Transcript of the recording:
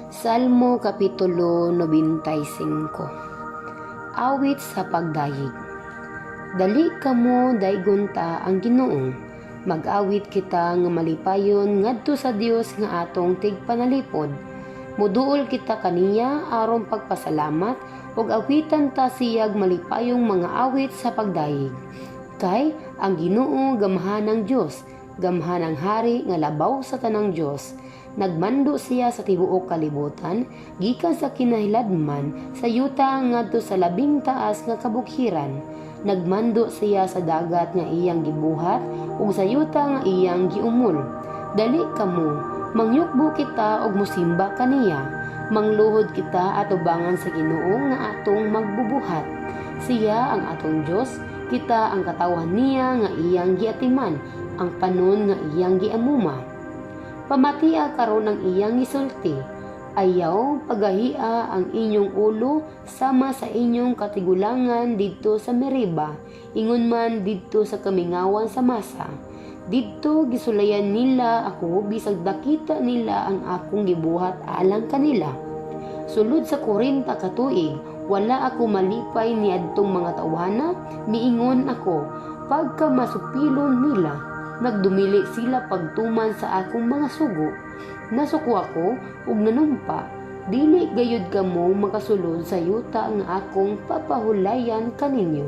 Salmo Kapitulo 95. Awit sa pagdayeg. Dali kamo, daygon ta ang Ginoo. Mag-awit kita nga malipayon ngadto sa Dios nga atong tigpanalipod. Muduol kita kaniya aron pagpasalamat ug awitan ta siyag malipayong mga awit sa pagdayeg. Kay ang Ginoo gamhanang Dios, gamhanang hari nga labaw sa tanang Dios. Nagmando siya sa tibuok kalibutan gikan sa kinahiladman sa yuta ngadto sa labing taas nga kabukiran. Nagmando siya sa dagat nga iyang gibuhat ug sa yuta nga iyang giumol. Dali kamo, mangyukbo kita ug musimba kaniya. Mangluhod kita atubangan sa Ginoo nga atong magbubuhat. Siya ang atong Dios, kita ang katawhan niya nga iyang giatiman, ang panon nga iyang giamuma. Pamatia karon ang iyang gisulti. Ayaw pagahia ang inyong ulo sama sa inyong katigulangan didto sa Meriba, ingon man didto sa kamingawan sa Masa. Didto gisulayan nila ako bisag nakita nila ang akong gibuhat alang kanila. Sulod sa 40 ka tuig, wala ako malipay niadtong mga tawhana, miingon ako, pagka masupilon nila. Nagdumili sila pagtuman sa akong mga sugo. Nasuko ako ug nanumpa, dili gayud kamo makasulod sa yuta nga akong papahulayan kaninyo.